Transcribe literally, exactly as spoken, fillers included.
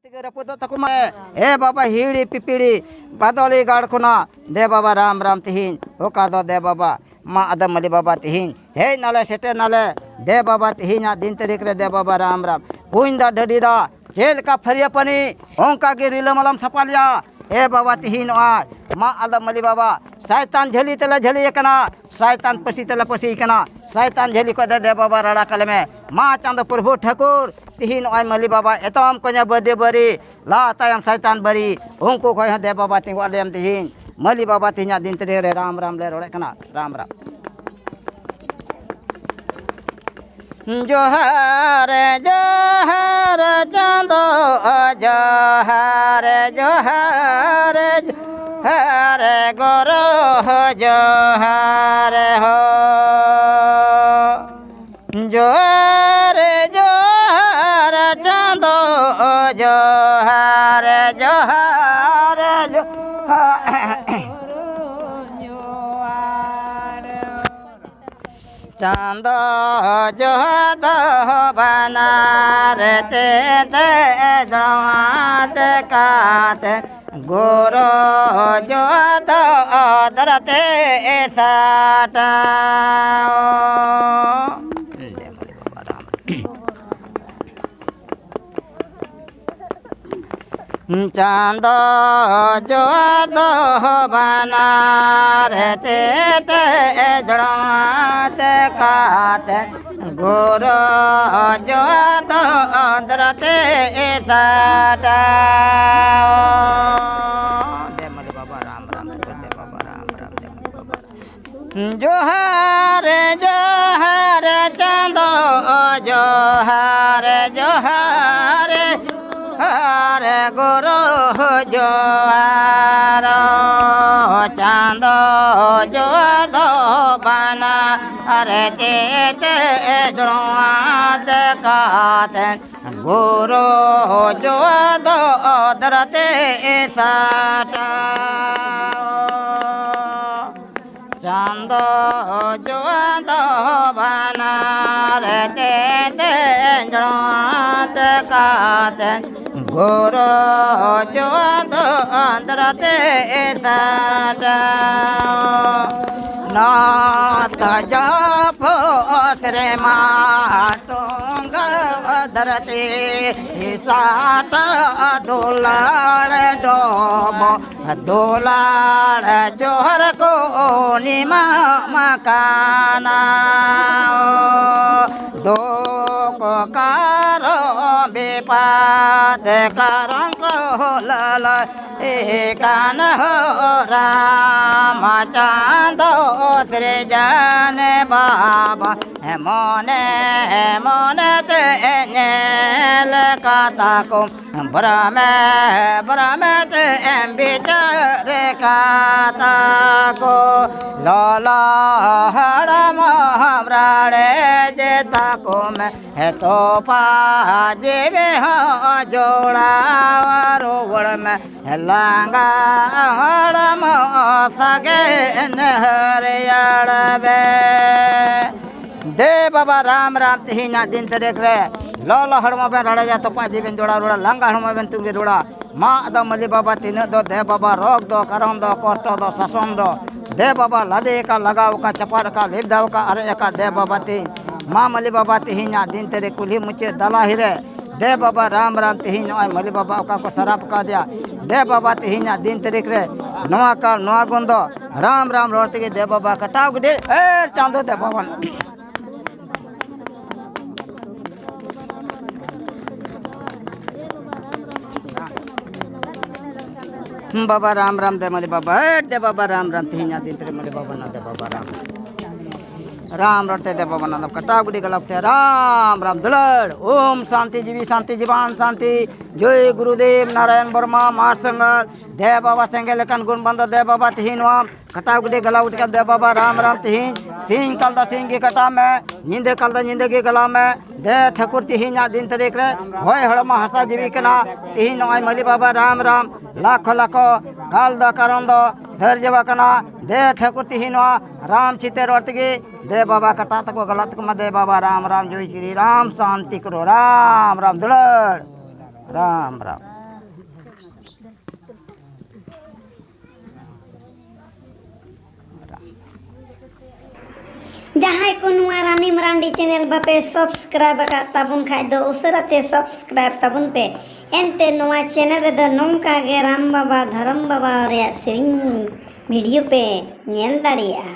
ᱛᱮᱜᱮ ᱨᱟᱹᱯᱩᱫᱚᱜ ᱛᱟᱠᱚ ᱢᱟ᱾ ᱮ ᱵᱟᱵᱟ ᱦᱤᱲᱤ ᱯᱤᱯᱤᱲᱤ ᱵᱟᱫᱚᱞᱤ ᱜᱟᱲ ᱠᱷᱚᱱᱟᱜ ᱫᱮ ᱵᱟᱵᱟ ᱨᱟᱢ ᱨᱟᱢ ᱛᱤᱦᱤᱧ ᱚᱠᱟ ᱫᱚ ᱫᱮ ᱵᱟᱵᱟ ᱢᱟ ᱟᱫᱚ ᱢᱟᱹᱞᱤ ᱵᱟᱵᱟ ᱛᱤᱦᱤᱧ ᱦᱮᱡ ᱱᱟᱞᱮ ᱥᱮᱴᱮᱨ ᱱᱟᱞᱮ ᱫᱮ ᱵᱟᱵᱟ ᱛᱤᱦᱤᱧᱟᱜ ᱫᱤᱱ ᱛᱟᱹᱨᱤᱠᱷ ᱨᱮ ᱫᱮ ᱵᱟᱵᱟ ᱨᱟᱢ ᱨᱟᱢ ᱠᱩᱧ ᱫᱟᱜ ᱰᱟᱹᱰᱤ ᱫᱟᱜ ᱪᱮᱫ ᱞᱮᱠᱟ ᱯᱷᱟᱹᱨᱭᱟᱹ ᱯᱟᱹᱱᱤ ᱚᱱᱠᱟ ᱜᱮ ᱨᱤᱞᱟᱹᱢᱟᱞᱟᱢ ᱥᱟᱯᱷᱟ ᱞᱮᱭᱟ᱾ ᱮ ᱵᱟᱵᱟ ᱛᱤᱦᱤᱧ ᱱᱚᱜᱼᱚᱭ ᱢᱟ ᱟᱫᱚ ᱢᱟᱹᱞᱤ ᱵᱟᱵᱟ ᱥᱟᱭᱛᱟᱱ ᱡᱷᱟᱹᱞᱤ ᱛᱮᱞᱮ ᱡᱷᱟᱹᱞᱤ ᱟᱠᱟᱱᱟ᱾ ᱥᱟᱭᱛᱟᱱ ᱯᱟᱹᱥᱤ ᱛᱮᱞᱮ ᱯᱟᱹᱥᱤ ᱟᱠᱟᱱᱟ᱾ ᱥᱟᱭᱛᱟᱱ ᱡᱷᱟᱹᱞᱤ ᱠᱷᱚᱱ ᱫᱚ ᱫᱮ ᱵᱟᱵᱟ ᱨᱟᱲᱟ ᱠᱟᱞᱮ ᱢᱮ᱾ ᱢᱟ ᱪᱟᱸᱫᱚ ᱯᱨᱚᱵᱷᱩ ᱴᱷᱟᱹᱠᱩᱨ ᱛᱤᱦᱤᱧ ᱱᱚᱜᱼᱚᱭ ᱢᱟᱹᱞᱤ ᱵᱟᱵᱟ ᱮᱛᱚᱢ ᱠᱚᱧᱮ ᱵᱟᱹᱫᱤ ᱵᱟᱹᱨᱤ ᱞᱟᱦᱟ ᱛᱟᱭᱚᱢ ᱥᱟᱭᱛᱟᱱ ᱵᱟᱹᱨᱤ ᱩᱱᱠᱩ ᱠᱷᱚᱱ ᱦᱚᱸ ᱫᱮ ᱵᱟᱵᱟ ᱛᱤᱸᱜᱩ ᱟᱞᱮᱢ ᱛᱤᱦᱤᱧ ᱢᱟᱹᱞᱤ ᱵᱟᱵᱟ ᱛᱤᱦᱤᱧᱟᱜ ᱫᱤᱱ ᱛᱟᱹᱨᱤᱠᱷ ᱨᱮ ᱨᱟᱢ ᱨᱟᱢ ᱞᱮ ᱨᱚᱲᱮᱫ ᱠᱟᱱᱟ᱾ ᱨᱟᱢ ᱨᱟᱢ᱾ ᱡᱚᱦᱟᱨ ᱡᱚᱦᱟᱨ ᱪᱟᱸᱫᱚ ᱡᱚᱦᱟᱨ ᱡᱚᱦᱟᱨ ᱡᱚᱦᱟᱨ ᱜᱚᱨᱚ ᱡᱚᱦᱟᱨ ᱦᱚ ᱡᱚᱦᱟᱨ ᱡᱚᱦᱟᱨ ᱪᱟᱸᱫᱚ ᱡᱚᱦᱟᱨ ᱡᱚᱦᱟᱨ ᱡᱚᱦᱟᱨ ᱪᱟᱸᱫᱚ ᱡᱚᱦᱟᱨ ᱫᱚ ᱵᱟᱱᱟᱨ ᱛᱮ ᱛᱮ ᱡᱚᱲᱟᱣ ᱛᱮ ᱠᱟᱛᱮ ᱜᱩᱨᱩ ᱡᱚᱦᱟᱨ ᱫᱚ ᱚᱫᱨ ᱛᱮ ᱥᱟᱴᱟᱣ᱾ ᱪᱟᱸᱫᱚ ᱡᱚᱦᱟᱨ ᱫᱚ ᱵᱟᱱᱟᱨ ᱛᱮ ᱛᱮ ᱡᱚᱲᱟᱣ ᱛᱮ ᱠᱟᱛᱮ ᱜᱩᱨᱩ ᱡᱚᱦᱟᱨ ᱫᱚ ᱚᱫᱨ ᱛᱮ ᱥᱟᱴᱟᱣ᱾ ᱫᱮ ᱢᱟᱹᱞᱤ ᱵᱟᱵᱟ ᱨᱟᱢ ᱨᱟᱢ, ᱫᱮ ᱵᱟᱵᱟ ᱨᱟᱢ ᱨᱟᱢ, ᱫᱮ ᱢᱟᱹᱞᱤ ᱵᱟᱵᱟ ᱨᱟᱢ᱾ ᱡᱚᱦᱟᱨ ᱡᱚᱦᱟᱨ ᱪᱟᱸᱫᱚ ᱡᱚᱦᱟᱨ ᱡᱚᱦᱟᱨ ᱡᱚᱦᱟᱨ ᱜᱩᱨᱩ ᱡᱚᱦᱟᱨ ᱪᱟᱸᱫᱚ ᱡᱚᱦᱟᱨ ᱫᱚ ᱵᱟᱱᱟᱨ ᱛᱤ ᱛᱮ ᱡᱚᱲᱟᱣ ᱠᱟᱛᱮ ᱜᱩᱨᱩ ᱡᱚᱦᱟᱨ ᱫᱚ ᱚᱫᱨ ᱛᱮ ᱥᱟᱴᱟᱣ᱾ ᱪᱟᱸᱫᱚ ᱡᱚᱦᱟᱨ ᱫᱚ ᱵᱟᱱᱟᱨ ᱛᱤ ᱛᱮ ᱡᱚᱲᱟᱣ ᱠᱟᱛᱮ ᱜᱚᱨᱚᱡᱚ ᱫᱚ ᱟᱸᱫᱽᱨᱟ ᱛᱮ ᱥᱟᱰᱟᱣ, ᱱᱚᱛ ᱡᱚᱯᱚ ᱥᱮᱨᱢᱟ ᱴᱚᱸᱜᱟ ᱫᱷᱟᱹᱨᱛᱤ ᱥᱟᱴᱟ ᱫᱩᱞᱟᱹᱲ ᱰᱚᱵᱚ ᱫᱩᱞᱟᱹᱲ ᱡᱚᱦᱟᱨ ᱠᱚ ᱱᱤᱢᱟᱢ ᱠᱟᱱᱟ᱾ ᱫᱩᱠ ᱠᱟᱨᱚ ᱵᱤᱯᱟᱫ ᱠᱟᱨᱚᱱ ᱠᱚ ᱞᱟᱞᱟᱭ ᱠᱟᱱ ᱦᱚ ᱨᱟᱢ ᱪᱟᱸᱫᱚ ᱥᱤᱨᱡᱚᱱ ᱵᱟᱵᱟ᱾ ᱢᱚᱱᱮ ᱢᱚᱱᱮ ᱛᱮ ᱧᱮᱞ ᱠᱟᱛᱟ ᱠᱚ ᱵᱨᱚᱢᱮ ᱵᱨᱚᱢᱮ ᱛᱮ ᱮᱢ ᱵᱤᱪᱟᱹᱨ ᱠᱟᱛᱟ ᱠᱚ᱾ ᱞᱚᱞᱚ ᱦᱟᱲᱟᱢ ᱨᱟᱲᱮ ᱡᱮ ᱛᱟᱠᱚ ᱢᱮ ᱛᱚᱯᱟ ᱡᱤᱣᱤ ᱦᱚᱸ ᱡᱚᱲᱟᱣ ᱨᱩᱣᱟᱹᱲ ᱢᱮ᱾ ᱞᱟᱸᱜᱟ ᱦᱚᱲᱢᱚ ᱥᱟᱜᱮᱱ ᱦᱟᱹᱨᱭᱟᱹᱲ ᱵᱮ᱾ ᱫᱮ ᱵᱟᱵᱟ ᱨᱟᱢ ᱨᱟᱢ, ᱛᱮᱦᱮᱧᱟᱜ ᱫᱤᱱ ᱛᱟᱹᱨᱤᱠᱷ ᱨᱮ ᱞᱚᱞᱚ ᱦᱚᱲᱢᱚ ᱵᱮᱱ ᱨᱟᱲᱮᱡᱟ, ᱛᱚᱯᱟᱜ ᱡᱤᱣᱤ ᱵᱮᱱ ᱡᱚᱲᱟᱣ ᱨᱩᱣᱟᱹᱲᱟ, ᱞᱟᱸᱜᱟ ᱦᱚᱲᱢᱚ ᱵᱮᱱ ᱛᱩᱸᱜᱮ ᱨᱩᱣᱟᱹᱲᱟ᱾ ᱢᱟ ᱟᱫᱚ ᱢᱟᱹᱞᱤ ᱵᱟᱵᱟ ᱛᱤᱱᱟᱹᱜ ᱫᱚ ᱫᱮ ᱵᱟᱵᱟ, ᱨᱳᱜᱽ ᱫᱚ ᱠᱟᱨᱚᱱ ᱫᱚ ᱠᱚᱥᱴᱚ ᱫᱚ ᱥᱟᱥᱚᱱ ᱫᱚ ᱫᱮ ᱵᱟᱵᱟ, ᱞᱟᱫᱮ ᱟᱠᱟᱫ ᱞᱟᱜᱟᱣ ᱟᱠᱟᱫ ᱪᱟᱯᱟᱫ ᱟᱠᱟᱫ ᱞᱮᱵᱫᱟᱣ ᱟᱠᱟᱫ ᱟᱨᱮᱡ ᱟᱠᱟᱫ ᱫᱮ ᱵᱟᱵᱟ ᱛᱤᱧ᱾ ᱢᱟ ᱢᱟᱹᱞᱤ ᱵᱟᱵᱟ ᱛᱮᱦᱮᱧᱟᱜ ᱫᱤᱱ ᱛᱟᱹᱨᱤᱠᱷ ᱠᱩᱞᱦᱤ ᱢᱩᱪᱟᱹᱫ ᱫᱟᱞᱟᱦᱤ ᱨᱮ ᱫᱮ ᱵᱟᱵᱟ ᱨᱟᱢ ᱨᱟᱢ, ᱛᱮᱦᱮᱧ ᱱᱚᱜᱼᱚᱭ ᱢᱟᱹᱞᱤ ᱵᱟᱵᱟ ᱚᱠᱟ ᱠᱚ ᱥᱟᱨᱟᱯ ᱟᱠᱟᱫᱮᱭᱟ ᱫᱮ ᱵᱟᱵᱟ, ᱛᱮᱦᱮᱧᱟᱜ ᱫᱤᱱ ᱛᱟᱹᱨᱤᱠᱷ ᱨᱮ ᱱᱚᱣᱟ ᱠᱟᱞ ᱱᱚᱣᱟ ᱜᱩᱱ ᱫᱚ ᱨᱟᱢ ᱨᱟᱢ ᱨᱚᱲ ᱛᱮᱜᱮ ᱫᱮ ᱵᱟᱵᱟ ᱠᱟᱴᱟᱣ ᱜᱤᱰᱤ᱾ ᱮᱨ ᱪᱟᱸᱫᱚ ᱫᱮ ᱵᱟᱵᱟ᱾ ᱦᱩᱸ, ᱵᱟᱵᱟ ᱨᱟᱢ ᱨᱟᱢ ᱫᱮ ᱢᱟᱹᱞᱤ ᱵᱟᱵᱟ, ᱦᱮᱴ ᱫᱮ ᱵᱟᱵᱟ ᱨᱟᱢ ᱨᱟᱢ, ᱛᱮᱦᱮᱧᱟᱜ ᱫᱤᱱ ᱛᱮ ᱢᱟᱹᱞᱤ ᱵᱟᱵᱟ ᱱᱟ ᱫᱮ ᱵᱟᱵᱟ ᱨᱟᱢ᱾ ᱨᱟᱢ ᱨᱚᱲ ᱛᱮ ᱫᱮ ᱵᱟᱵᱟ ᱱᱟ ᱫᱚ ᱠᱟᱴᱟᱣ ᱜᱤᱰᱤ ᱜᱟᱞᱟᱠ ᱥᱮ ᱨᱟᱢ ᱨᱟᱢ ᱫᱩᱞᱟᱹᱲ᱾ ᱳᱢ ᱥᱟᱱᱛᱤ ᱡᱤᱣᱤ ᱥᱟᱱᱛᱤ ᱡᱤᱵᱟᱱ ᱥᱟᱱᱛᱤ, ᱡᱚᱭ ᱜᱩᱨᱩᱫᱮᱵ ᱱᱟᱨᱟᱭᱚᱱ ᱵᱚᱨᱢᱟ ᱢᱟᱨ ᱥᱟᱝᱜᱟᱞ᱾ ᱫᱮ ᱵᱟᱵᱟ ᱥᱮᱸᱜᱮᱞ ᱞᱮᱠᱟᱱ ᱜᱩᱱ ᱵᱟᱱᱫᱚ ᱫᱮ ᱵᱟᱵᱟ ᱛᱮᱦᱮᱧ ᱱᱚᱣᱟ ᱠᱟᱴᱟᱣ ᱜᱤᱰᱤ ᱜᱟᱞᱟᱣ ᱜᱤᱰᱤ ᱠᱟᱜ ᱫᱮ ᱵᱟᱵᱟ ᱨᱟᱢ ᱨᱟᱢ ᱛᱮᱦᱮᱧ᱾ ᱥᱤᱧ ᱠᱟᱞ ᱫᱚ ᱥᱤᱧ ᱜᱮ ᱠᱟᱴᱟᱣ ᱢᱮ, ᱧᱤᱫᱟᱹ ᱠᱟᱞ ᱫᱚ ᱧᱤᱫᱟᱹ ᱜᱮ ᱜᱟᱞᱟᱣ ᱢᱮ᱾ ᱫᱮ ᱴᱷᱟᱹᱠᱩᱨ ᱛᱮᱦᱮᱧᱟᱜ ᱫᱤᱱ ᱛᱟᱹᱨᱤᱠᱷ ᱨᱮ ᱦᱚᱭ ᱦᱚᱲᱢᱚ ᱦᱟᱥᱟ ᱡᱤᱣᱤ ᱠᱟᱱᱟ᱾ ᱛᱮᱦᱮᱧ ᱱᱚᱜᱼᱚᱭ ᱢᱟᱹᱞᱤ ᱵᱟᱵᱟ ᱨᱟᱢ ᱨᱟᱢ, ᱞᱟᱠᱷᱚ ᱞᱟᱠᱷᱚ ᱠᱟᱞ ᱫᱚ ᱠᱟᱨᱚᱱ ᱫᱚ ᱥᱟᱹᱨᱡᱟᱹᱣ ᱟᱠᱟᱱᱟ᱾ ᱫᱮ ᱴᱷᱟᱹᱠᱩᱨ ᱛᱮᱦᱮᱧ ᱱᱚᱣᱟ ᱨᱟᱢ ᱪᱤᱛᱟᱹᱨ ᱨᱚᱲ ᱛᱮᱜᱮ ᱫᱮ ᱵᱟᱵᱟ ᱠᱟᱴᱟᱜ ᱛᱟᱠᱚ ᱜᱟᱞᱟᱜ ᱛᱟᱠᱚ ᱢᱟ᱾ ᱫᱮ ᱵᱟᱵᱟ ᱨᱟᱢ ᱨᱟᱢ, ᱡᱚᱭ ᱥᱨᱤ ᱨᱟᱢ, ᱥᱟᱱᱛᱤ ᱠᱨᱳ ᱨᱟᱢ ᱨᱟᱢ ᱫᱩᱞᱟᱹᱲ᱾ ᱨᱟᱢ ᱨᱟᱢ᱾ ᱡᱟᱦᱟᱸᱭ ᱠᱚ ᱱᱚᱣᱟ ᱨᱟᱱᱤ ᱢᱟᱨᱟᱱᱰᱤ ᱪᱮᱱᱮᱞ ᱵᱟᱯᱮ ᱥᱟᱵᱥᱠᱨᱟᱭᱤᱵ ᱟᱠᱟᱫ ᱛᱟᱵᱚᱱ ᱠᱷᱟᱡ ᱫᱚ ᱩᱥᱟᱹᱨᱟ ᱛᱮ ᱥᱟᱵᱥᱠᱨᱟᱭᱤᱵ ᱛᱟᱵᱚᱱ ᱯᱮ᱾ ᱮᱱᱛᱮ ᱱᱚᱣᱟ ᱪᱮᱱᱮᱞ ᱨᱮᱫᱚ ᱱᱚᱝᱠᱟ ᱜᱮ ᱨᱟᱢ ᱵᱟᱵᱟ ᱫᱷᱚᱨᱚᱢ ᱵᱟᱵᱟ ᱨᱮᱭᱟᱜ ᱥᱮᱨᱮᱧ ᱵᱷᱤᱰᱤᱭᱳ ᱯᱮ ᱧᱮᱞ ᱫᱟᱲᱮᱭᱟᱜᱼᱟ᱾